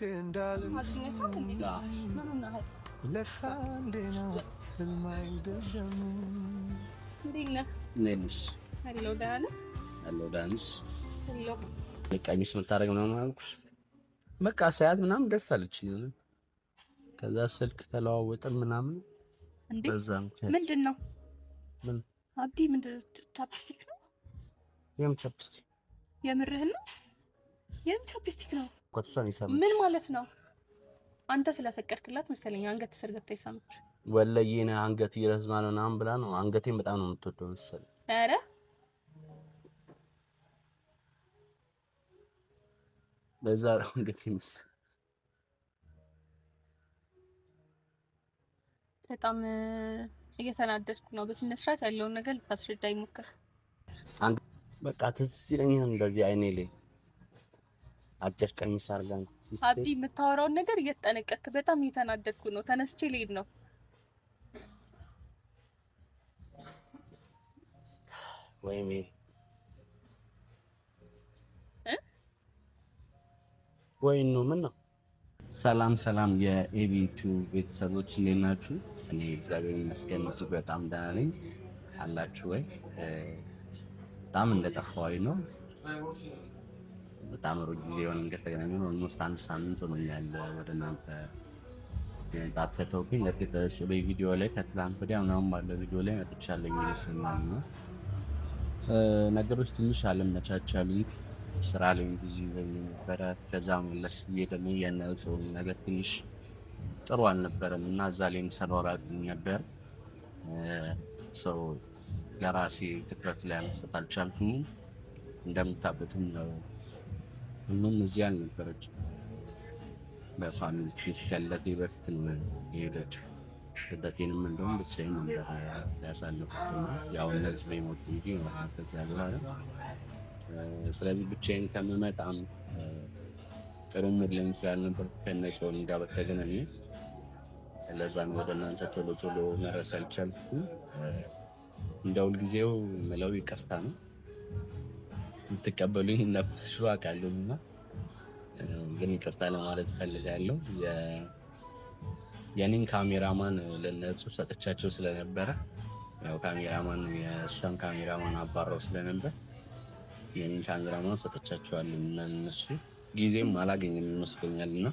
እንዳለ ለካ እንዴ ነው ህልም አይደለም። እንዴት ነህ? እንዴት ነሽ? አለሁ፣ ደህና ነህ? አለሁ፣ ደህና ነሽ? አለሁ። ቀሚስ የምታደርግ ምናምን አልኩሽ። በቃ ሳያት ምናምን ደስ አለችኝ። ከዛ ስልክ ተለዋወጥን ምናምን። እንዴ፣ በዛ ምክንያት። ምንድን ነው? ምን? አብዲ፣ ምንድን chapstick ነው? የምን chapstick? የምርህን ነው? የምን chapstick ነው? እሷን የሳመች። ምን ማለት ነው? አንተ ስለፈቀድክላት መሰለኝ አንገት ስር ገብታ የሳመች። ወለዬ ነህ፣ አንገት ይረዝማል ምናምን ብላ ነው። አንገቴን በጣም ነው የምትወደው መሰለኝ። ኧረ። በዛ ነው አንገቴ መሰለኝ። በጣም እየተናደድኩ ነው። በስነ ስርዓት ያለውን ነገር ልታስረዳኝ ሞክር። በቃ ትዝ ይለኛል እንደዚህ አይኔ ላይ አጭር ቀሚስ አድርጋ ነው። አብዲ፣ የምታወራውን ነገር እየተጠነቀቅክ። በጣም እየተናደድኩ ነው። ተነስቼ ልሄድ ነው። ወይ ሜሪ። እ? ወይ ነው፣ ምን ነው? ሰላም ሰላም፣ የኤቢቱ ቤተሰቦች፣ እንዴት ናችሁ? እኔ እግዚአብሔር ይመስገን እጅግ በጣም ደህና ነኝ። አላችሁ ወይ? በጣም እንደጠፋሁኝ ነው። በጣም ሩቅ ጊዜ የሆነ እንደተገናኘን almost አንድ ሳምንት ሆኖኛል ወደ እናንተ መምጣት ከተውኩኝ። እርግጥ እሱ በቪዲዮ ላይ ከትላንት ወዲያ ምናምን ባለው ቪዲዮ ላይ መጥቻለሁ ይመስለኛል እና ነገሮች ትንሽ አለመቻቻሉኝ፣ ስራ ላይ busy ሆኜ ነበረ። ከዛ መለስ ብዬ ደግሞ የነሱ ነገር ትንሽ ጥሩ አልነበረም እና እዛ ላይም ስሯሯጥኝ ነበር። So ለራሴ ትኩረት ላይ መስጠት አልቻልኩም። እንደምታውቁትም ሁሉም እዚህ አልነበረችም። በ family ከልደቴ በፊት ነው የሄደችው። ልደቴንም እንደውም ብቻዬን ነበር ያሳለፍኩት እና ያው እነዚህ ላይ ሞት እንጂ ማለት ነው ከዚያ በኋላ። ስለዚህ ብቻዬን ከምመጣም ጥሩ mood ላይም ስላልነበርኩ ከነጮኒ ጋር በተገናኘ ለዛ ነው ወደ እናንተ ቶሎ ቶሎ መድረስ ያልቻልኩት። እንደ ሁልጊዜው ምለው ይቅርታ ነው። የምትቀበሉኝ እንደምትሹ አውቃለሁ እና ግን ይቅርታ ለማለት እፈልጋለሁ። የኔን ካሜራማን ለነሱ ሰጥቻቸው ስለነበረ፣ ያው ካሜራማን የእሷን ካሜራማን አባረው ስለነበር የኔን ካሜራማን ሰጥቻቸዋለሁ እና እነሱ ጊዜም አላገኘም ይመስለኛል እና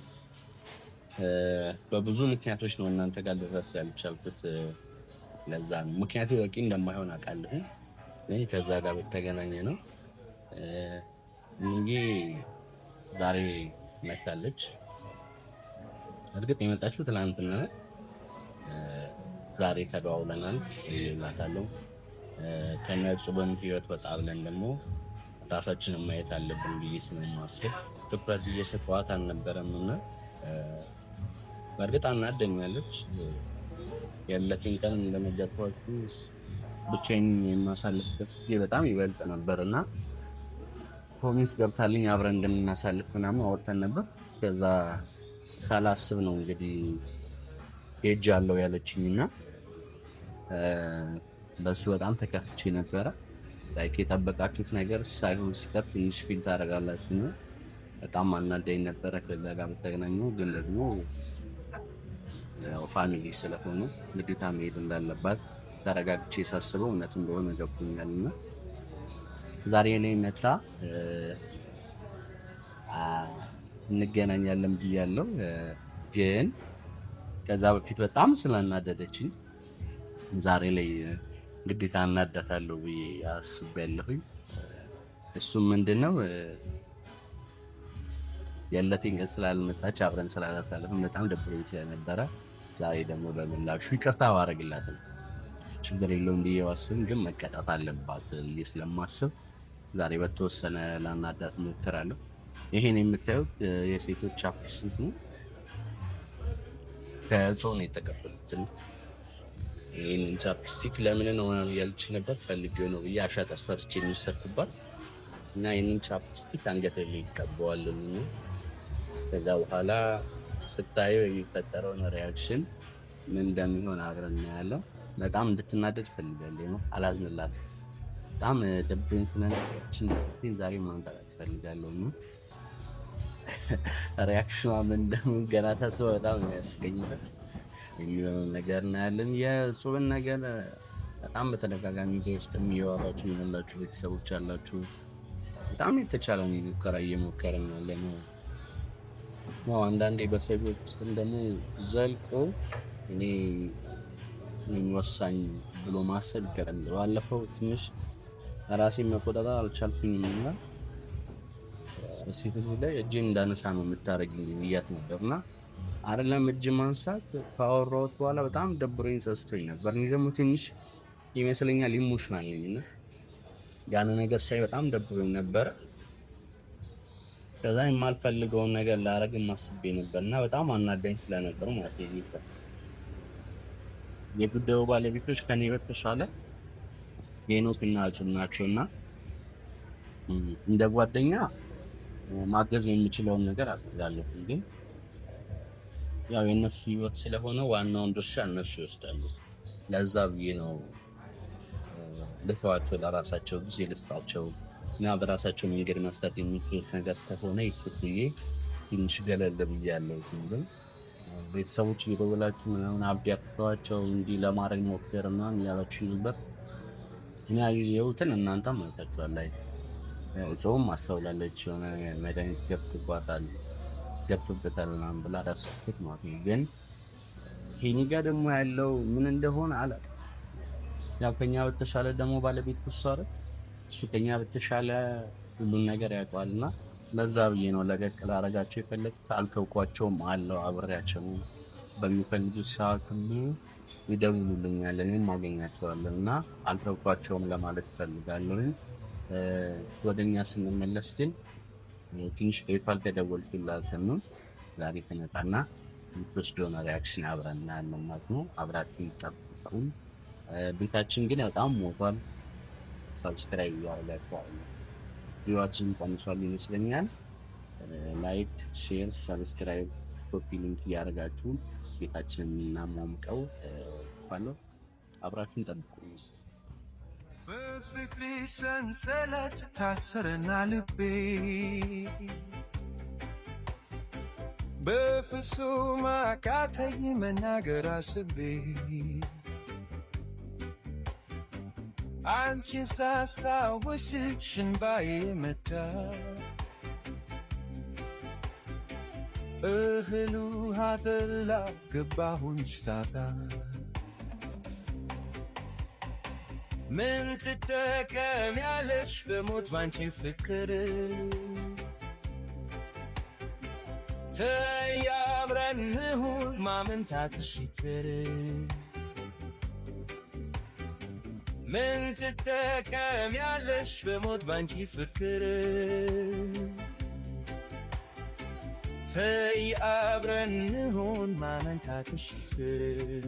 በብዙ ምክንያቶች ነው እናንተ ጋር ልድረስ ያልቻልኩት። ለዛ ነው፣ ምክንያቱ በቂ እንደማይሆን አውቃለሁ። ግን ከዛ ጋር በተገናኘ ነው። እንጂ ዛሬ መታለች። እርግጥ የመጣችው ትላንትና ነው። ዛሬ ተደዋውለናል እላታለሁ። ከነጹብን ህይወት ወጣ ብለን ደግሞ ራሳችንን ማየት አለብን ብዬ ስለማስብ ትኩረት እየሰጠኋት አልነበረም እና በእርግጥ አናደኛለች። ያለችን ቀን እንደነገርኳችሁ ብቻዬን የማሳልፍበት ጊዜ በጣም ይበልጥ ነበር እና promise ገብታልኝ አብረን እንደምናሳልፍ ምናምን አውርተን ነበር። ከዛ ሳላስብ ነው እንግዲህ ሄጃለሁ ያለችኝ እና በሱ በጣም ተከፍቼ ነበረ። Like የጠበቃችሁት ነገር ሳይሆን ሲቀር ትንሽ feel ታደርጋላችሁ እና በጣም አናዳኝ ነበረ። ከዛ ጋር በተገናኘ ግን ደግሞ ያው family ስለሆኑ ግዴታ መሄድ እንዳለባት ተረጋግቼ ሳስበው እውነት እንደሆነ ገብቶኛል እና ዛሬ ላይ መታ እንገናኛለን ብያለሁ። ግን ከዛ በፊት በጣም ስላናደደችኝ ዛሬ ላይ ግዴታ እናዳታለሁ ብዬ አስቤያለሁኝ። እሱም ምንድነው፣ የለቴን ቀን ስላልመጣች፣ አብረን ስላላሳለፍን በጣም ደብሮኝ ስለነበረ ዛሬ ደግሞ በምላሹ ይቅርታ ባረግላት ነው ችግር የለውም ብዬ ባስብም ግን መቀጣት አለባት ብዬ ስለማስብ ዛሬ በተወሰነ ላናዳት እሞክራለሁ። ይሄን የምታዩት የሴቶች chapstick ነው። ከጾም ነው የተቀበሉት። ይህንን chapstick ለምን ነው ምናምን እያለች ነበር። ፈልጌው ነው ብዬ አሻጥር ሰርቼ የሚሰርትባት እና ይህንን chapstick አንገት ላይ ይቀባዋል። ከዛ በኋላ ስታየው የሚፈጠረውን reaction ምን እንደሚሆን አብረን እናያለን። በጣም እንድትናደድ ፈልጋለሁ ነው፣ አላዝንላትም። በጣም ደብሮኝ ስለነበረችን ዛሬ ማንጣት እፈልጋለሁ እና Reaction ኗ ምን እንደሆነ ገና ሳስበው በጣም ነው የሚያስቀኝ። የሚሆነውን ነገር እናያለን። የእጹብን ነገር በጣም በተደጋጋሚ ውስጥ የሚያወራችሁ ያላችሁ ቤተሰቦች አላችሁ። በጣም የተቻለን ሙከራ እየሞከርን ያለ ነው። ያው አንዳንዴ በሰው ሕይወት ውስጥም ደግሞ ዘልቆ እኔ ነኝ ወሳኝ ብሎ ማሰብ ይቀላል። ባለፈው ትንሽ ራሴን መቆጣጠር አልቻልኩኝም እና ሴት ልጅ ላይ እጄን እንዳነሳ ነው የምታደርጊኝ ብያት ነበር እና አይደለም እጅ ማንሳት ካወራሁት በኋላ በጣም ደብሮኝ ጸጽቶኝ ነበር። እኔ ደግሞ ትንሽ ይመስለኛል emotional ነኝ እና ያን ነገር ሳይ በጣም ደብሮኝ ነበረ። ከዛ የማልፈልገውን ነገር ላረግ አስቤ ነበር እና በጣም አናዳኝ ስለነበር ማለት ነው። የጉዳዩ ባለቤቶች ከኔ በተሻለ ሄኖክ እና እጹብ ናቸው እና እንደ ጓደኛ ማገዝ የምችለውን ነገር አግዛለሁ። ግን ያው የእነሱ ህይወት ስለሆነ ዋናውን ድርሻ እነሱ ይወስዳሉ። ለዛ ብዬ ነው ልተዋቸው፣ ለራሳቸው ጊዜ ልስጣቸው እና በራሳቸው መንገድ መፍታት የሚችሉት ነገር ከሆነ ይፍቱ ብዬ ትንሽ ገለል ብዬ ያለሁት። ግን ቤተሰቦች እየደወላችሁ ምናምን አብዲ አቅተዋቸው እንዲህ ለማድረግ ሞክር ምናምን እያላችሁ ነበር። እኔ ያየሁትን እናንተም አይታችኋል። Life እጹብም አስተውላለች። የሆነ መድኃኒት ገብቶባታል ገብቶበታል ምናምን ብላ ታስብኩት ማለት ነው። ግን ሄኒ ጋ ደግሞ ያለው ምን እንደሆነ አላውቅም። ያው ከኛ በተሻለ ደግሞ ባለቤት እሱ አይደል፣ እሱ ከኛ በተሻለ ሁሉን ነገር ያውቀዋል። እና ለዛ ብዬ ነው ለቀቅ ላረጋቸው የፈለግኩት። አልተውኳቸውም፣ አለው አብሬያቸው በሚፈልጉት ሰዓት ሁሉ ይደውሉልኛል፣ እኔም አገኛቸዋለሁ እና አልተውኳቸውም ለማለት እፈልጋለሁ። ወደኛ ስንመለስ ግን ትንሽ ቆይቷል። ከደወልኩላት ነው ዛሬ ትመጣና የምትወስደውን reaction አብረን እናያለን ማለት ነው። አብራችሁ ይጠብቁን። ቤታችን ግን በጣም ሞቷል። Subscribe እያደረጋችሁ view ኣችን ቀንሷል ይመስለኛል። Like፣ share፣ subscribe፣ copy link እያደረጋችሁ ቤታችንን እናሟምቀው ባለው አብራችሁን ጠብቁ። በፍቅሪ ሰንሰለት ታሰረና ልቤ በፍጹም አቃተኝ መናገር አስቤ አንቺን ሳስታውስሽ እንባዬ መጣ እህል ውሃ ጠላ ገባሁኝ ስታጣ ምን ትጠቀሚያለሽ በሞት ባንቺ ፍቅር ተይ አብረን እንሁን ማመንታትሽ ይቅር ምን ትጠቀሚያለሽ በሞት ባንቺ ፍቅር ተይ አብረን እንሁን ማመንታትሽ ይቅር።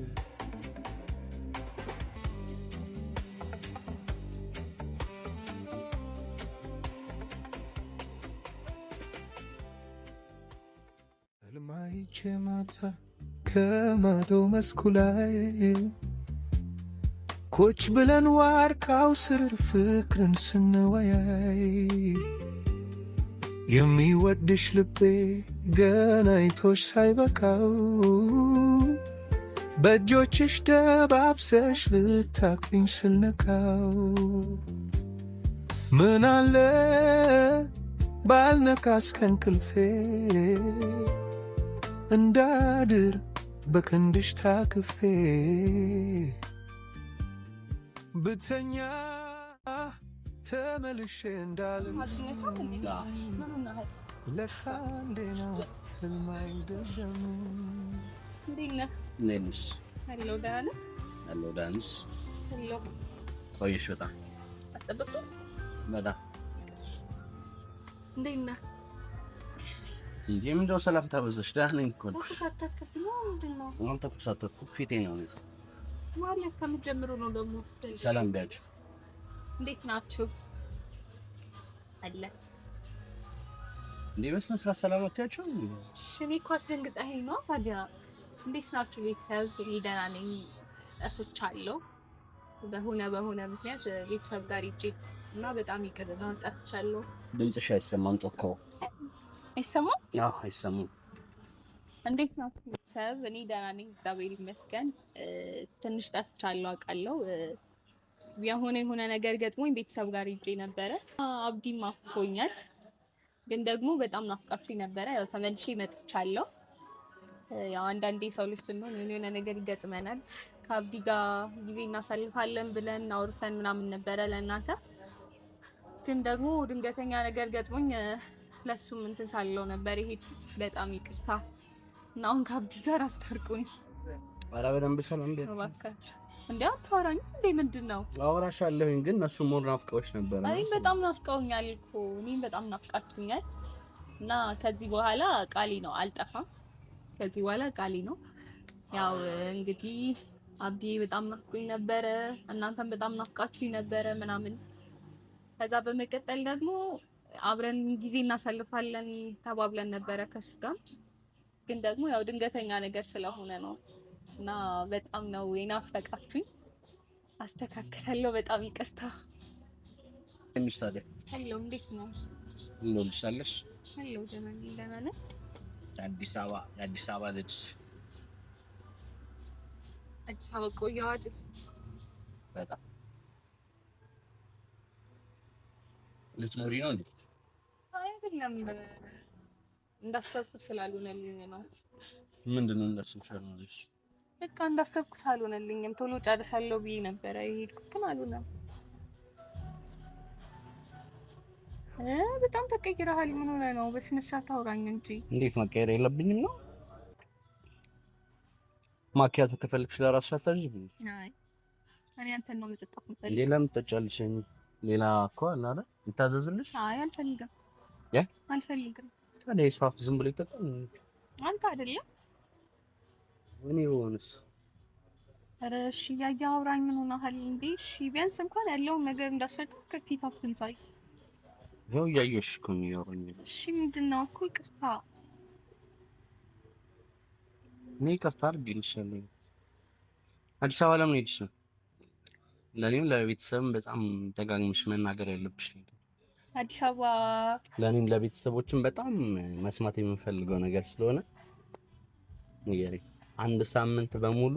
ህልም አይቼ ማታ ከማዶ መስኩ ላይ ኮች ብለን ዋርካው ስር ፍቅርን ስንወያይ የሚወድሽ ልቤ ገና አይቶሽ ሳይበቃው በእጆችሽ ደባብሰሽ ልታቅፊኝ ስልነካው ምን አለ ባልነካስ ከእንቅልፌ እንዳድር በክንድሽ ታቅፌ ብተኛ ተመልሼ እንዳልን ለካ እንዴ ነው ህልም አይደለም። እንዴት ነህ? እንዴት ነሽ? አለሁ ደህና ነህ? አለሁ ደህና ነሽ? አለሁ። ቆየሽ በጣም አትጠብቅም? በጣም እንዴት ነህ? እንዴ ምንድነው ሰላምታ በዛሽ? ደህና ነኝ እኮ አልኩሽ። ተኮሳተርክ ነው ምንድን ነው? አልተኮሳተርኩም፣ ፊቴ ነው። ማለት ከምትጀምሩ ነው ደግሞ። ሰላም ቢያችሁ። እንዴት ናችሁ? አለ እንዴ በስነ ስርዓት ሰላም አትያቸው? እኔ እኮ አስደንግጠኸኝ ነው ታዲያ። እንዴት ናችሁ ቤተሰብ? እኔ ደህና ነኝ። ጠፍቻለሁ በሆነ በሆነ ምክንያት ቤተሰብ ጋር ሂጄ እና በጣም ይቅርታ ጠፍቻለሁ። ድምፅሽ አይሰማም ጮከው። አይሰማም? አዎ አይሰማም። እንዴት ናችሁ ቤተሰብ? እኔ ደህና ነኝ፣ እግዚአብሔር ይመስገን። ትንሽ ጠፍቻለሁ አውቃለሁ። የሆነ የሆነ ነገር ገጥሞኝ ቤተሰብ ጋር ሄጄ ነበረ። አብዲም አፍፎኛል፣ ግን ደግሞ በጣም ናፍቃችሁኝ ነበረ። ያው ተመልሼ መጥቻለሁ። ያው አንዳንዴ ሰው ልጅ ስንሆን የሆነ የሆነ ነገር ይገጥመናል። ከአብዲ ጋር ጊዜ እናሳልፋለን ብለን አውርተን ምናምን ነበረ ለእናንተ፣ ግን ደግሞ ድንገተኛ ነገር ገጥሞኝ ለሱም እንትን ሳለው ነበር የሄድኩት። በጣም ይቅርታ እና አሁን ከአብዲ ጋር አስታርቁኝ። ኧረ በደንብ ሰላም በይ እባካችሁ። እንዴ አታወራኝም እንዴ? ምንድን ነው? አወራሻለሁኝ፣ ግን እነሱ more ናፍቀውሽ ነበር። እኔም በጣም ናፍቀውኛል እኮ፣ እኔም በጣም ናፍቃችሁኛል። እና ከዚህ በኋላ ቃሌ ነው አልጠፋም። ከዚህ በኋላ ቃሌ ነው። ያው እንግዲህ አብዲ በጣም ናፍቆኝ ነበረ፣ እናንተም በጣም ናፍቃችሁኝ ነበረ ምናምን። ከዛ በመቀጠል ደግሞ አብረን ጊዜ እናሳልፋለን ተባብለን ነበረ ከሱ ጋር፣ ግን ደግሞ ያው ድንገተኛ ነገር ስለሆነ ነው እና በጣም ነው የናፈቃችሁኝ። አስተካክላለሁ። በጣም ይቅርታ። ትንሽ ታዲያ Hello፣ እንዴት ነው? እንወድሻለሽ። Hello፣ ደህና ነኝ። ደህና ነህ? የአዲስ አበባ የአዲስ አበባ ልጅ። አዲስ አበባ ቆየሁ አይደል? በጣም ልትኖሪ ነው እንዴ? አይ አይደለም፣ እንዳሰብኩት ስላልሆነልኝ ነው። ምንድን ነው እንዳሰብሽ ያልሆነልሽ? በቃ እንዳሰብኩት አልሆነልኝም። ቶሎ ጨርሳለሁ ብዬ ነበረ የሄድኩት፣ ግን አልሆነም። በጣም ተቀይረሃል። ምን ሆነህ ነው? በስነ ስርዓት አውራኝ እንጂ። እንዴት መቀየር የለብኝም ነው? ማኪያቶ ከፈለግሽ ለራስሽ አታዥም? አይ እኔ አንተን ነው መጠጣት የምፈልገው። ሌላ ምጠጫለሽ? ሌላ እኮ አለ አይደል? ይታዘዝልሽ? አይ አልፈልግም። ያ አልፈልግም። ታዲያ የስፋፍ ዝም ብሎ ይጠጣል? አንተ አይደለም። እኔ ሆንስ? ኧረ እሺ እያየህ አውራኝ። ምን ሆነሃል እንዴ? እሺ ቢያንስ እንኳን ያለውን ነገር እንዳስረዳ ከፊት አትንሳይ። ይኸው እያየሁሽ እኮ ነው እያወራኝ። እሺ ምንድን ነው እኮ? ይቅርታ። እኔ ይቅርታ አድርጌልሻለሁ። አዲስ አበባ ለምን ሄድሽ ነው? ለእኔም ለቤተሰብም በጣም ደጋግመሽ መናገር ያለብሽ ነገር፣ አዲስ አበባ ለእኔም ለቤተሰቦችም በጣም መስማት የምንፈልገው ነገር ስለሆነ ንገሪኝ። አንድ ሳምንት በሙሉ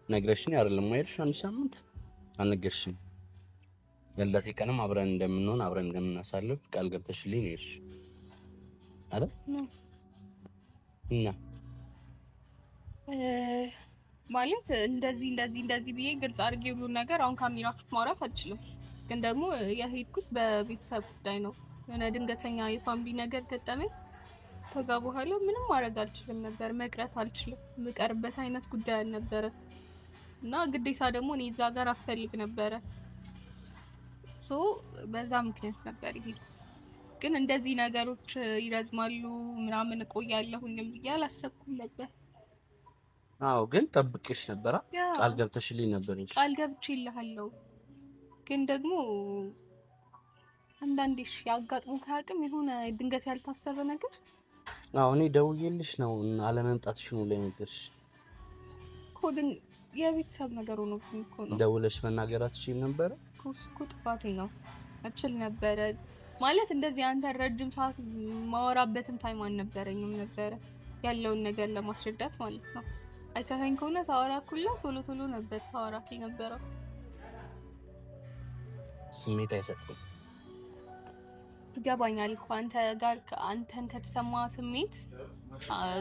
ነግረሽኝ አይደለም ወይ ሄድሽ? አንድ ሳምንት አልነገርሽኝም። የልደቴ ቀንም አብረን እንደምንሆን አብረን እንደምናሳልፍ ቃል ገብተሽልኝ ነው የሄድሽ አይደል? እና ማለት እንደዚህ እንደዚህ እንደዚህ ብዬ ግልጽ አድርጌ ሁሉን ነገር አሁን ካሜራ ፊት ማውራት አልችልም። ግን ደግሞ የሄድኩት በቤተሰብ ጉዳይ ነው። የሆነ ድንገተኛ የ family ነገር ገጠመኝ። ከዛ በኋላ ምንም ማድረግ አልችልም ነበር፣ መቅረት አልችልም። የምቀርበት አይነት ጉዳይ አልነበረ እና ግዴታ ደግሞ እኔ እዛ ጋር አስፈልግ ነበረ። So በዛ ምክንያት ነበር የሄድኩት። ግን እንደዚህ ነገሮች ይረዝማሉ ምናምን እቆያለሁኝም ብዬ አላሰብኩም ነበር። አዎ፣ ግን ጠብቄሽ ነበራ። ቃል ገብተሽልኝ ነበር እንጂ። ቃል ገብቼልሃለሁ። ግን ደግሞ አንዳንዴ እሺ አጋጥሞ ካያውቅም የሆነ ድንገት ያልታሰበ ነገር። አዎ፣ እኔ ደውዬልሽ ነው አለመምጣትሽ ነው ላይ ነገርሽ። እኮ የቤተሰብ ነገር ሆኖብኝ እኮ ነው። ደውለሽ መናገር አትችይም ነበረ? እኮ እሱ እኮ ጥፋቴ ነው። እችል ነበረ ማለት እንደዚህ አንተ ረጅም ሰዓት ማወራበትም time አልነበረኝም ነበረ ያለውን ነገር ለማስረዳት ማለት ነው። አይተኸኝ ከሆነ ሳወራ ኩላ ቶሎ ቶሎ ነበር ሳወራክ የነበረው። ስሜት አይሰጥም። ይገባኛል እኮ አንተ ጋር አንተን ከተሰማ ስሜት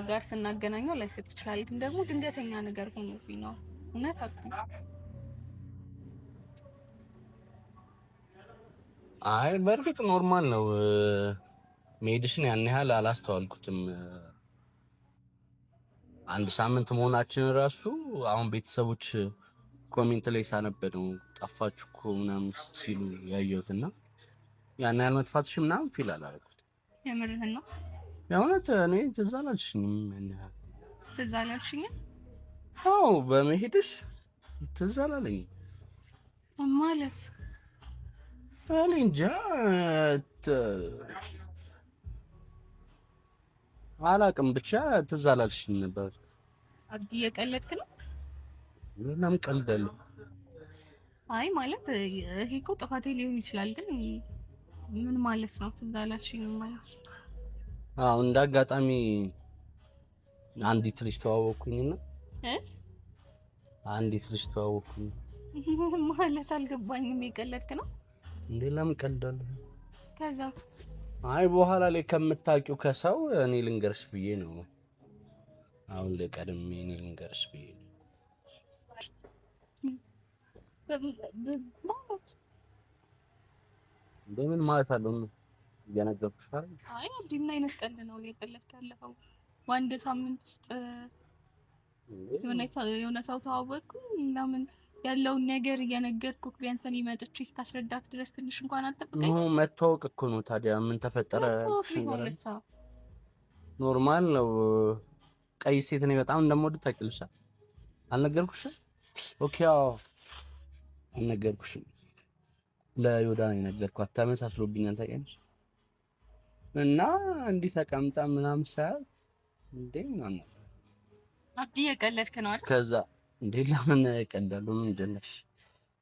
ጋር ስናገናኘው ላይሰጥ ይችላል። ግን ደግሞ ድንገተኛ ነገር ሆኖብኝ ነው። እውነት አልኩኝ። አይ በእርግጥ normal ነው። መሄድሽን ያን ያህል አላስተዋልኩትም። አንድ ሳምንት መሆናችን ራሱ አሁን ቤተሰቦች comment ላይ ሳነብ ነው ጠፋችሁ እኮ ምናምን ሲሉ ያየሁት እና ያን ያህል መጥፋትሽ ምናምን feel አላደረኩት። የምርህን ነው? የእውነት እኔ ትዝ አላልሽኝም ያን ያህል። ትዝ አላልሽኝም? አዎ፣ በመሄድሽ ትዝ አላለኝም። ማለት? እኔ እንጃ፣ አላውቅም፣ ብቻ ትዝ አላልሽኝ ነበር። አብዲ እየቀለድክ ነው? ለምን ቀልዳለሁ? አይ ማለት ይሄ እኮ ጥፋቴ ሊሆን ይችላል፣ ግን ምን ማለት ነው ትዝ አላልሽኝም ማለት? አዎ እንደ አጋጣሚ አንዲት ልጅ ተዋወቅኩኝና አንዲት ልጅ ተዋወቅኩኝ። ማለት አልገባኝም። የቀለድክ ነው እንዴ? ለምን ቀልዳለሁ? ከዛ አይ በኋላ ላይ ከምታውቂው ከሰው እኔ ልንገርሽ ብዬ ነው። አሁን ላይ ቀድሜ እኔ ልንገርሽ ብዬ ነው። ማለት እንደምን ማለት አለው እየነገርኩሽ አይደል? አይ አብዲ፣ ምን አይነት ቀልድ ነው እየቀለድክ ያለኸው? በአንድ ሳምንት ውስጥ የሆነ ሰው ተዋወቅኩ ምናምን ያለውን ነገር እየነገርኩህ ቢያንስ እኔ መጥቼ እስካስረዳክ ድረስ ትንሽ እንኳን አልጠብቀኝ። No መተዋወቅ እኮ ነው። ታዲያ ምን ተፈጠረ? መተዋወቅ ቢሆን Normal ነው። ቀይ ሴት እኔ በጣም እንደምወድ ታውቂያለሽ። አልነገርኩሽም? Okay፣ አዎ አልነገርኩሽም። ለዮዳ ነው የነገርኳት። ተመሳስሎብኛል ታውቂያለሽ። እና እንዲህ ተቀምጣ ምናምን ሳያት እንዴ ምናምን አብዲ የቀለድክ ነው አይደል? ከዛ እንዴ ለምን እቀልዳለሁ? ምንድን ነሽ?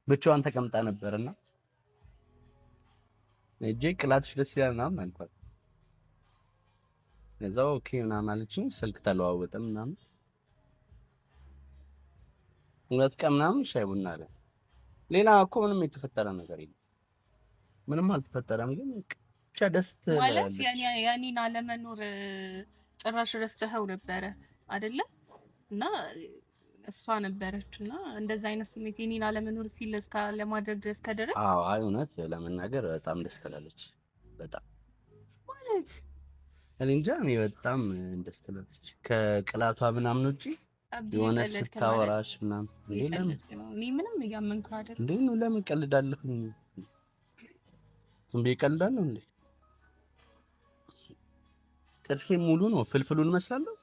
ብቻዋን ተቀምጣ ነበርና እጄ ቅላትሽ ደስ ይላል ምናምን አልኳት። ከዛ okay ምናምን አለችኝ። ስልክ ተለዋወጥን ምናምን 2 ቀን ምናምን ሻይ ቡና አለ። ሌላ እኮ ምንም የተፈጠረ ነገር የለም። ምንም አልተፈጠረም፣ ግን ብቻ ደስ ማለት ያኔን አለመኖር ጭራሽ ረስተኸው ነበረ አይደለ? እና እሷ ነበረች እና እንደዛ አይነት ስሜት የኔን አለመኖር feel እስከ ለማድረግ ድረስ ከደረስ። አዎ፣ አይ እውነት ለመናገር በጣም ደስ ትላለች። በጣም ማለት እኔ እንጃ፣ እኔ በጣም ደስ ትላለች ከቅላቷ ምናምን ውጪ የሆነ ስታወራሽ ምናምን። እኔ ምንም እያመንኩ አይደለም። እንዴ ነው ለምን ቀልዳለሁ? ዝም ብዬ እቀልዳለሁ እንዴ? ጥርሴ ሙሉ ነው፣ ፍልፍሉን እመስላለሁ።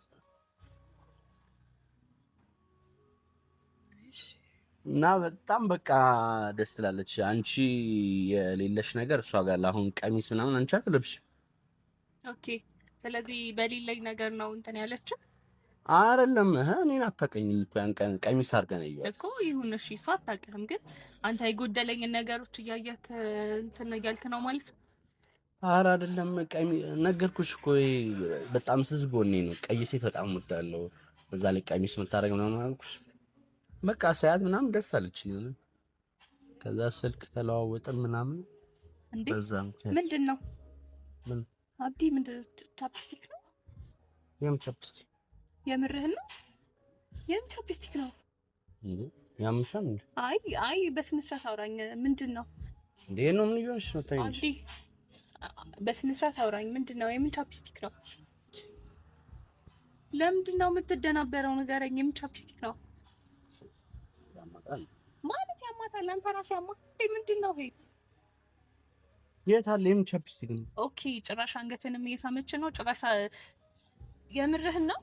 እና በጣም በቃ ደስ ትላለች። አንቺ የሌለሽ ነገር እሷ ጋር አሁን ቀሚስ ምናምን አንቺ አትለብሽ። Okay፣ ስለዚህ በሌለኝ ነገር ነው እንትን ያለችው አይደለም። እኔን አታውቅኝም እኮ ያን ቀን ቀሚስ አድርገን እያየኋት እኮ። ይሁን እሺ፣ እሷ አታውቅህም፣ ግን አንተ የጎደለኝን ነገሮች እያየህ እንትን እያልክ ነው ማለት ነው። ኧረ አይደለም፣ ነገርኩሽ እኮ በጣም ስስ ጎኔ ነው። ቀይ ሴት በጣም እወዳለሁ። በዛ ላይ ቀሚስ የምታደርግ ምናምን አልኩሽ። በቃ ሳያት ምናምን ደስ አለችኝ። ከዛ ስልክ ተለዋወጥን ምናምን። እንዴ ምንድን ነው አብዲ? ምንድን chapstick ነው? የምን chapstick? የምርህን ነው? የምን chapstick ነው? ያምሻል እንዴ? አይ አይ፣ በስነ ስርዓት አውራኝ። ምንድን ነው እንዴ? ነው ምን እየሆንሽ ነው? ተይ አብዲ፣ በስነ ስርዓት አውራኝ። ምንድን ነው? የምን chapstick ነው? ለምንድን ነው የምትደናበረው? ንገረኝ። የምን chapstick ነው ማለት? ያማታል። አንተ ራስህ ያማ እንዴ? ምንድን ነው ይሄ? የት አለ? የምን chapstick ነው? Okay፣ ጭራሽ አንገትንም እየሳመች ነው። ጭራሽ የምርህን ነው?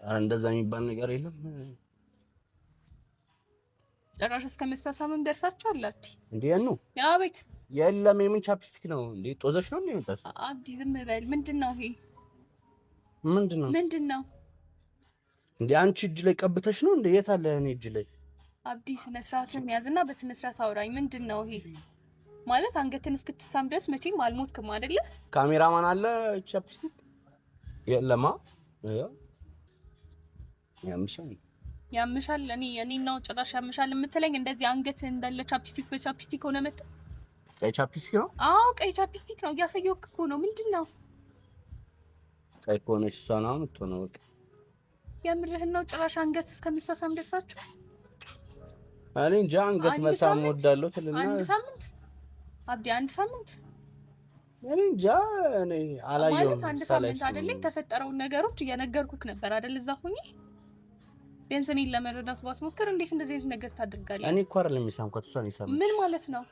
ኧረ እንደዛ የሚባል ነገር የለም። ጭራሽ እስከ መሳሳምም ደርሳችኋል። አብዲ እንዴ ነው? አቤት። የለም፣ የምን chapstick ነው እንዴ? ጦዘሽ ነው እንዴ የመጣሽ? አብዲ ዝም በል። ምንድን ነው ይሄ? ምንድን ነው? ምንድን ነው እንዴ? አንቺ እጅ ላይ ቀብተሽ ነው እንዴ? የት አለ እኔ እጅ ላይ? አብዲ ስነ ስርዓትን ያዝና በስነ ስርዓት አውራኝ። ምንድን ነው ይሄ ማለት? አንገትን እስክትሳም ድረስ መቼም አልሞትክም አይደለ? ካሜራማን አለ? chapstick የለማ። ያምሻል ያምሻል። እኔ ነው ጭራሽ ያምሻል የምትለኝ? እንደዚህ አንገት እንዳለ chapstick በ chapstick ሆነ መጣ። ቀይ chapstick ነው? አዎ ቀይ chapstick ነው። እያሳየሁህ እኮ ነው። ምንድን ነው? ቀይ ከሆነች እሷ ነው የምትሆነው። በቃ የምርህን ነው? ጭራሽ አንገት እስከሚሳሳም ደርሳችሁ? እኔ እንጃ። አንገት መሳም እወዳለሁ ትልና አንድ ሳምንት አብዲ፣ አንድ ሳምንት እኔ እንጃ። እኔ አላየሁም። ማለት አንድ ሳምንት አይደለ? የተፈጠረውን ነገሮች እየነገርኩህ ነበር አይደል? እዛ ሆኜ ቢያንስ እኔን ለመረዳት ባትሞክር እንዴት እንደዚህ አይነት ነገር ታደርጋለህ? እኔ እኮ አይደለም የሳምኳት፣ እሷ ነው የሳመች። ምን ማለት ነው?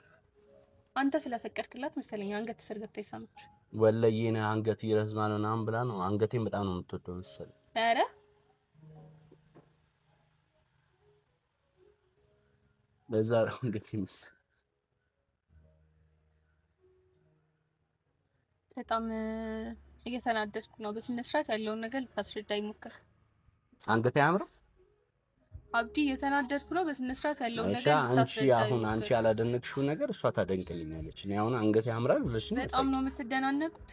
አንተ ስለፈቀድክላት መሰለኝ አንገት ስር ገብታ የሳመች። ወለዬ ነህ አንገት ይረዝማል ምናምን ብላ ነው። አንገቴን በጣም ነው የምትወደው መሰለኝ። ኧረ ለዛ ነው አንገቴ መሰለኝ። በጣም እየተናደድኩ ነው። በስነ ስርዓት ያለውን ነገር ልታስረዳኝ ሞክር። አንገቴ አያምርም አብዲ? እየተናደድኩ ነው። በስነ ስርዓት ያለውን ነገር አንቺ አሁን አንቺ ያላደነቅሽው ነገር እሷ ታደንቅልኛለች። እኔ አሁን አንገቴ ያምራል ብለሽ ነው። በጣም ነው የምትደናነቁት።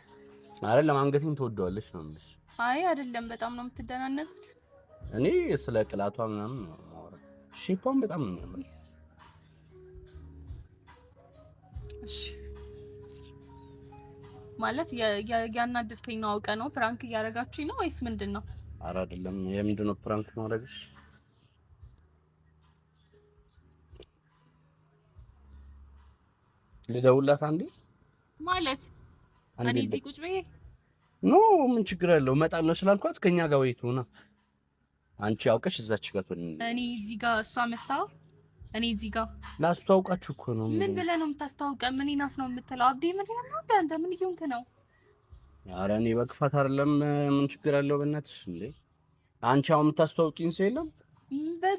አይደለም አንገቴን ትወደዋለች ነው የምልሽ። አይ አይደለም፣ በጣም ነው የምትደናነቁት። እኔ ስለ ቅላቷ ምናምን ነው የማወራው። Shape ዋን በጣም ነው የሚያምረው። እሺ ማለት ያናደድከኝ ነው አውቀህ ነው prank እያደረጋችሁኝ ነው ወይስ ምንድን ነው? ኧረ አይደለም። የምንድን ነው prank ማድረግሽ? ልደውልላት አንዴ። ማለት አንዴ እኔ እዚህ ቁጭ ብዬ No ምን ችግር አለው? እመጣለሁ ስላልኳት ከኛ ጋር ወይ ትሆና አንቺ አውቀሽ እዛች ጋር ትሆን። እኔ እዚህ ጋር እሷ መታ እኔ እዚህ ጋር ላስተዋውቃችሁ እኮ ነው። ምን ብለህ ነው የምታስተዋውቀው? ምን ናት ነው የምትለው? አብዲ ምን ነው አንተ ምን እየሆንክ ነው? ኧረ እኔ በክፋት አይደለም። ምን ችግር አለው? በእናትሽ እንዴ አንቺ አሁን የምታስተዋውቂኝ ሰው የለም።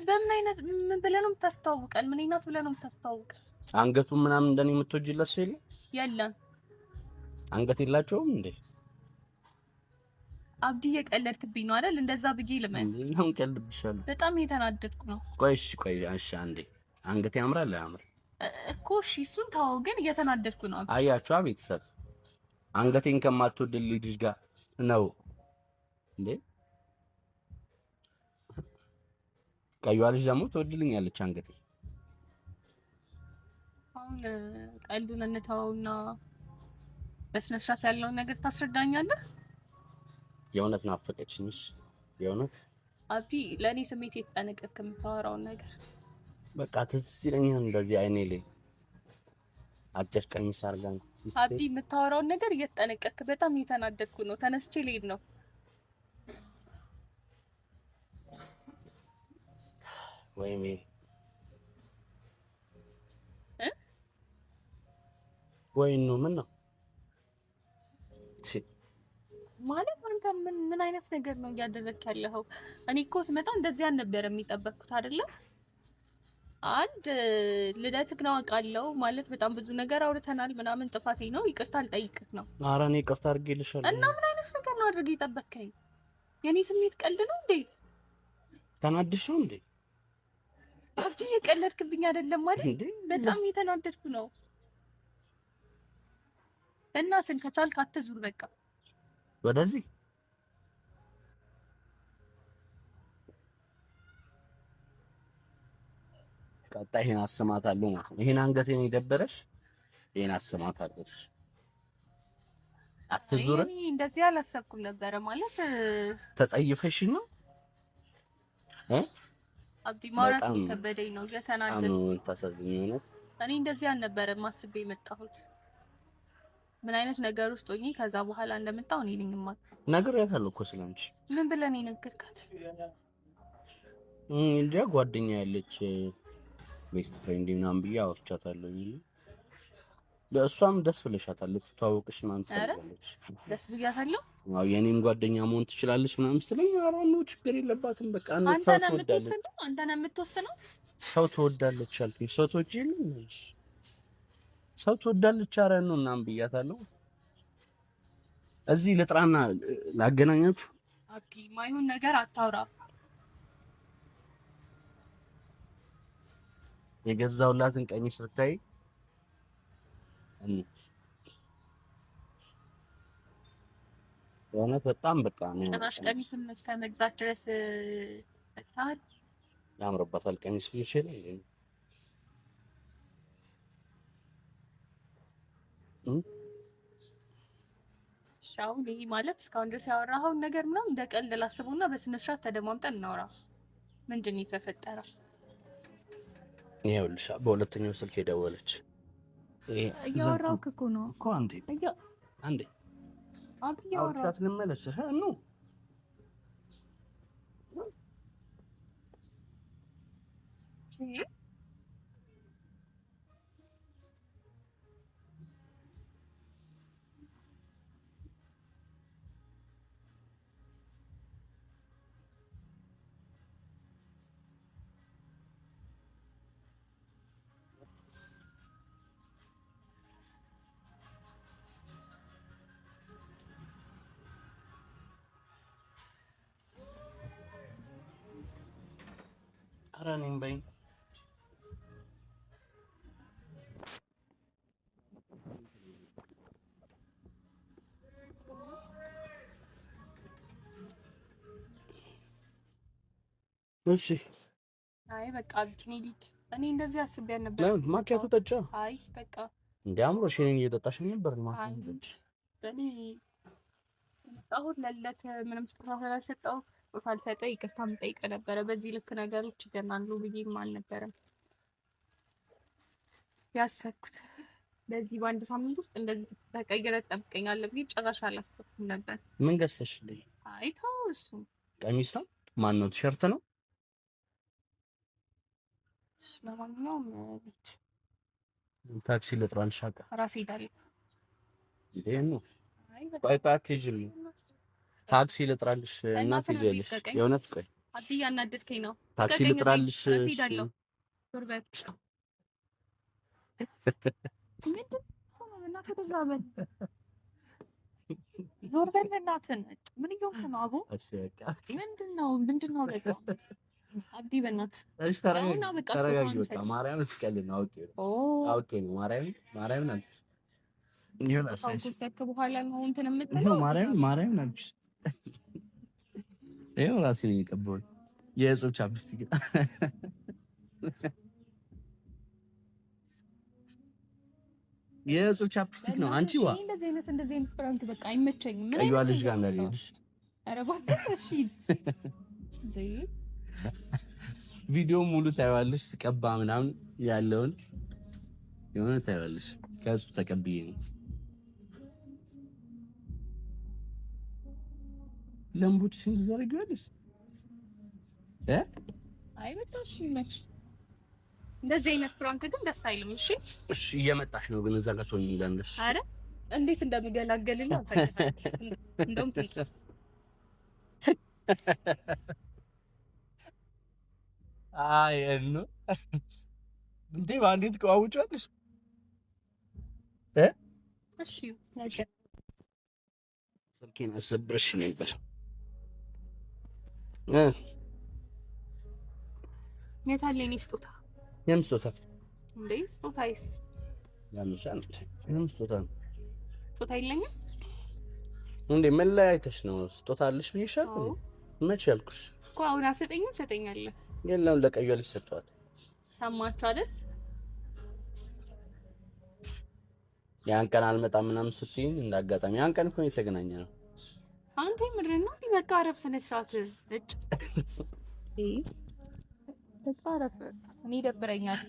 በምን አይነት ምን ብለህ ነው የምታስተዋውቀን? ምን ናት ብለህ ነው የምታስተዋውቀን? አንገቱን ምናምን እንደኔ የምትወጂለት ሰው የለም። የለም። አንገት የላቸውም እንዴ? አብዲ እየቀለድክብኝ ነው አይደል? እንደዛ ብዬ ልመን። ለምን ቀልድብሻለሁ? በጣም እየተናደድኩ ነው። ቆይ እሺ፣ ቆይ እሺ፣ አንዴ አንገት ያምራል አያምር? እኮ እሺ፣ እሱን ተወው፣ ግን እየተናደድኩ ነው። አያችኋ ቤተሰብ፣ አንገቴን ከማትወድልኝ ልጅ ጋር ነው እንዴ? ቀይዋ ልጅ ደግሞ ትወድልኛለች አንገቴ። አሁን ቀልዱን እንተወውና በስነ ስርዓት ያለውን ነገር ታስረዳኛለህ። የእውነት ናፈቀችኝሽ። የእውነት አብዲ፣ ለእኔ ስሜት የተጠነቀቅክ የምታወራውን ነገር በቃ ትዝ ይለኛል። እንደዚህ አይኔ ላይ አጭር ቀሚስ አድርጋ ነው አብዲ፣ የምታወራውን ነገር እየተጠነቀቅክ። በጣም እየተናደድኩ ነው። ተነስቼ ልሄድ ነው። ወይኔ ወይ ነው ምን ነው ማለት አንተ ምን ምን አይነት ነገር ነው እያደረግክ ያለኸው? እኔ እኮ ስመጣ እንደዚህ አልነበረም የሚጠበቅኩት አይደለ? አንድ ልደትክ ነው አውቃለሁ። ማለት በጣም ብዙ ነገር አውርተናል ምናምን፣ ጥፋቴ ነው ይቅርታ አልጠይቅህ ነው። ኧረ እኔ ይቅርታ አድርጌልሻለሁ። እና ምን አይነት ነገር ነው አድርጌ የጠበቅከኝ? የኔ ስሜት ቀልድ ነው እንዴ? ተናድሽ ነው እንዴ? አብዲ እየቀለድክብኝ አይደለም ማለት? በጣም እየተናደድኩ ነው። እናትን ከቻልክ አትዙር በቃ ወደዚህ ቀጣይ ይሄን አሰማታለሁ ማለት ነው። ይሄን አንገቴን የደበረሽ ይሄን አሰማታለሁ። አትዙር። እኔ እንደዚህ አላሰብኩም ነበረ ማለት ተጠይፈሽ ነው አብዲ፣ ማውራት ከበደኝ ነው እየተናደድኩ። ታሳዝኝ እውነት። እኔ እንደዚህ አልነበረም አስቤ የመጣሁት። ምን አይነት ነገር ውስጥ ሆኜ ከዛ በኋላ እንደመጣሁ እኔ ነኝ የማውቀው። ነግሬያታለሁ እኮ ስለአንቺ። ምን ብለህ ነው የነገርካት? እንጃ ጓደኛ ያለች best friend ምናምን ብዬ አውርቻታለሁ። ለእሷም ደስ ብለሻታል፣ ልትተዋወቅሽ ምናምን ትፈልጋለች። ደስ ብያታለሁ። አዎ የኔም ጓደኛ መሆን ትችላለች ምናምን ስትለኝ፣ ኧረ ነው ችግር የለባትም በቃ ሰው ትወዳለች። አንተ ነህ የምትወስነው። ሰው ትወዳለች አልኩኝ። ሰው ትወጪ ሰው ትወዳለች ኧረ ነው ምናምን ብያታለሁ። እዚህ ልጥራና ላገናኛችሁ። አብዲ ማይሆን ነገር አታውራ። የገዛሁላትን ቀሚስ ብታይ የእውነት በጣም በቃ ጭራሽ ቀሚስም እስከ መግዛት ድረስ መጥተሃል። ያምርባታል ቀሚስ ብዬሽ የለ እሺ አሁን ይሄ ማለት እስካሁን ድረስ ያወራኸውን ነገር ምናምን እንደ ቀልድ ላስበውና በስነ ስርዓት ተደማምጠን እናውራ። ምንድን ነው የተፈጠረው? ይኸውልሽ በሁለተኛው ስልክ የደወለች እያወራሁህ እኮ ነው እኮ። አንዴ አንዴ አውርቻት ልመለስ ነው። ኧረ እኔም በይኝ። እሺ። አይ በቃ ልሂድ። እኔ እንደዚህ አስቤ አልነበረም። ለምን ማኪያቶ ጠጫ? አይ በቃ እንደ አምሮሽ እኔን እየጠጣሽ ነበር ማኪያቶ ጠጪ። እኔ አሁን ለልደት ምንም ስጦታ ስላልሰጠው ስጦታ ይቅርታ የምጠይቀው ነበረ። በዚህ ልክ ነገሮች ይገናሉ ብዬም አልነበረም ያሰብኩት። በዚህ በአንድ ሳምንት ውስጥ እንደዚህ ተቀይረህ ትጠብቀኛለህ ብዬ ጭራሽ አላሰብኩም ነበር። ምን ገዝተሽልኝ? አይ ተው፣ እሱ ቀሚስ ነው? ማነው? ቲሸርት ነው? ለማንኛውም ልሂድ። ታክሲ ልጥራልሽ? አውቃ ራሴ እሄዳለሁ። እንዴ ነው? ቆይ ቆይ፣ አትሄጂም። ታክሲ ልጥራልሽ እና ትሄጃለሽ። የእውነት ቆይ፣ አብዬ እያናደድከኝ ነው። ታክሲ ልጥራልሽ። እሄዳለሁ። ዞር በል። ምንድን ነው እናትህ? በዛ በል፣ ዞር በል በእናትህ። ምን እየሆንክ ነው አቦ? ምንድን ነው ምንድን ነው? በቃ አብዲ በእናትህ። እሺ ተረጋጊ፣ ተረጋጊ። በቃ ማርያምን ስቀልድ ነው፣ አውቄ ነው አውቄ ነው። ማርያምን ማርያምን አልኩሽ። ከወሰድክ በኋላ ነው እንትን የምትለው። ማርያምን ማርያምን አልኩሽ። ይኸው ራሴ ነኝ የቀባሁት የእጹብ chapstick። የእጹብ chapstick ነው። አንቺ ዋ እንደዚህ አይነት እንደዚህ አይነት prank በቃ አይመቸኝም። ምን ቀይዋ ልጅ ጋር እንዳልሄድሽ። ኧረ እባክህ እሺ። እንዴ ቪዲዮ ሙሉ ታይዋለሽ። ስቀባ ምናምን ያለውን የሆነ ታይዋለሽ። ከእጹብ ተቀብዬ ነው። ለምቦችሽን ትዘረጊዋለሽ እ አይ በቃ እሺ ይመች። እንደዚህ አይነት prank ግን ደስ አይልም። እሺ እሺ፣ እየመጣሽ ነው ግን እዛ ጋር ትሆኚ እንዳለሽ። አረ እንዴት እንደምገላገልልህ አሳይሃለሁ። እንደውም ትምጣ። አይ እኑ እንዴ በአንዴ ትቀዋውጫለሽ እ እሺ ስልኬን አሰብረሽ ነበር። የት አለ የእኔ ስጦታ? የምን ስጦታ? እንዴ ስጦታዬስ? የምን ስጦታ ነው? ስጦታ የለኝም እንዴ? ምን ላይ አይተሽ ነው? ስጦታ አለሽ ብዬሻለሁ። መቼ ያልኩሽ እኮ አሁን አሰጠኝም። ትሰጠኛለህ? የለም ለቀዩ ልጅ ሰጥቷት። ሰማችሁ አይደል? ያን ቀን አልመጣም ምናምን ስትይኝ እንዳጋጣሚ ያን ቀን እኮ ነው የተገናኘነው። አንተ የምርህን ነው? በቃ አረፍ፣ ስነ ስርዓት እጭ በቃ አረፍ። እኔ ይደብረኛል።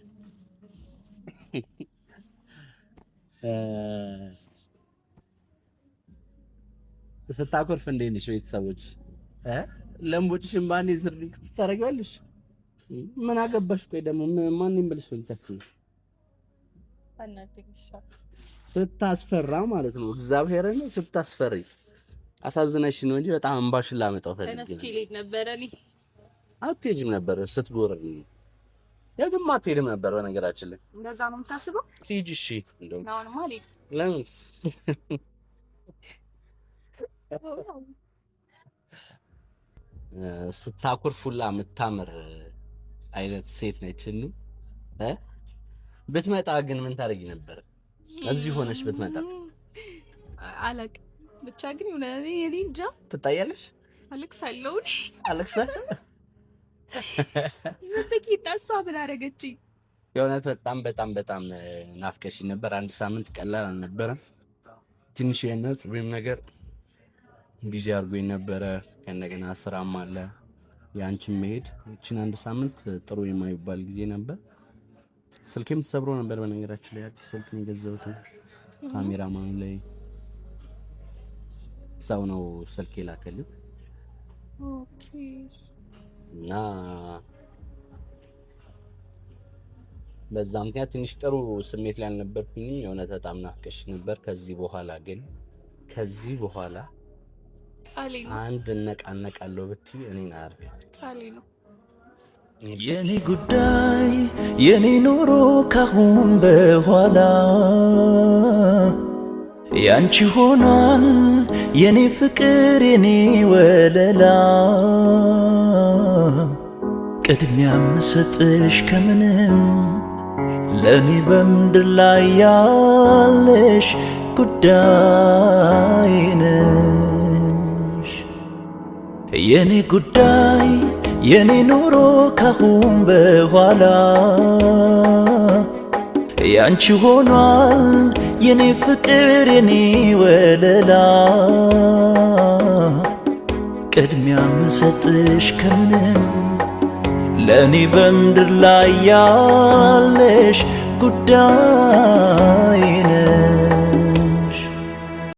ስታኮርፍ እንዴት ነሽ? ቤተሰቦች ለምቦጭሽን በአንዴ ዝር ታደርጊዋለሽ። ምን አገባሽ? ቆይ ደግሞ ማን ይመልስ ነው የምታስቢው? ስታስፈራ ማለት ነው። እግዚአብሔርን ስታስፈሪ አሳዝነሽ ነው እንጂ በጣም እንባሽን ላመጣው ፈልጌ ተነስቼ ልሄድ ነበረ። እኔ አትሄጂም ነበር ስትጎረኝ፣ የትም አትሄድም ነበር። በነገራችን ላይ እንደዛ ነው የምታስበው? ትሄጂ እሺ። እንደውም አሁንማ አልሄድም። ለምን? ስታኩርፍ ሁላ የምታምር አይነት ሴት ነች። ብትመጣ ግን ምን ታደርጊ ነበር? እዚህ ሆነሽ ብትመጣ አላውቅም። ብቻ ግን የሆነ እኔ እንጃ። ትታያለሽ? አለቅሳለሁ። አለቅሳለሁ። በጌታ እሷ ምን አደረገችኝ? የእውነት በጣም በጣም በጣም ናፍቀሽኝ ነበር። አንድ ሳምንት ቀላል አልነበረም። ትንሽ የነት ወይም ነገር busy አድርጎኝ ነበረ። ከእንደገና ስራም አለ የአንቺን መሄድ። ይችን አንድ ሳምንት ጥሩ የማይባል ጊዜ ነበር። ስልኬም ተሰብሮ ነበር። በነገራችን ላይ አዲስ ስልክ ነው የገዛሁት። ካሜራማን ላይ ሰው ነው ስልክ የላከልን። Okay እና በዛ ምክንያት ትንሽ ጥሩ ስሜት ላይ አልነበርኩኝም። የእውነት በጣም ናፍቀሽ ነበር። ከዚህ በኋላ ግን ከዚህ በኋላ ቃሌ ነው አንድ እነቃነቃለሁ ብትይ እኔን አያርግም። ቃሌ ነው። የኔ ጉዳይ የኔ ኑሮ ካሁን በኋላ ያንቺ ሆኗል የኔ ፍቅር የኔ ወለላ ቅድሚያ ምሰጥሽ ከምንም ለእኔ በምድር ላይ ያለሽ ጉዳይ ነሽ። የኔ ጉዳይ የኔ ኑሮ ካሁን በኋላ ያንቺ ሆኗል የኔ ፍቅር የኔ ወለላ። ቅድሚያ ምሰጥሽ ከምንም ለእኔ በምድር ላይ ያለሽ ጉዳይ ነሽ።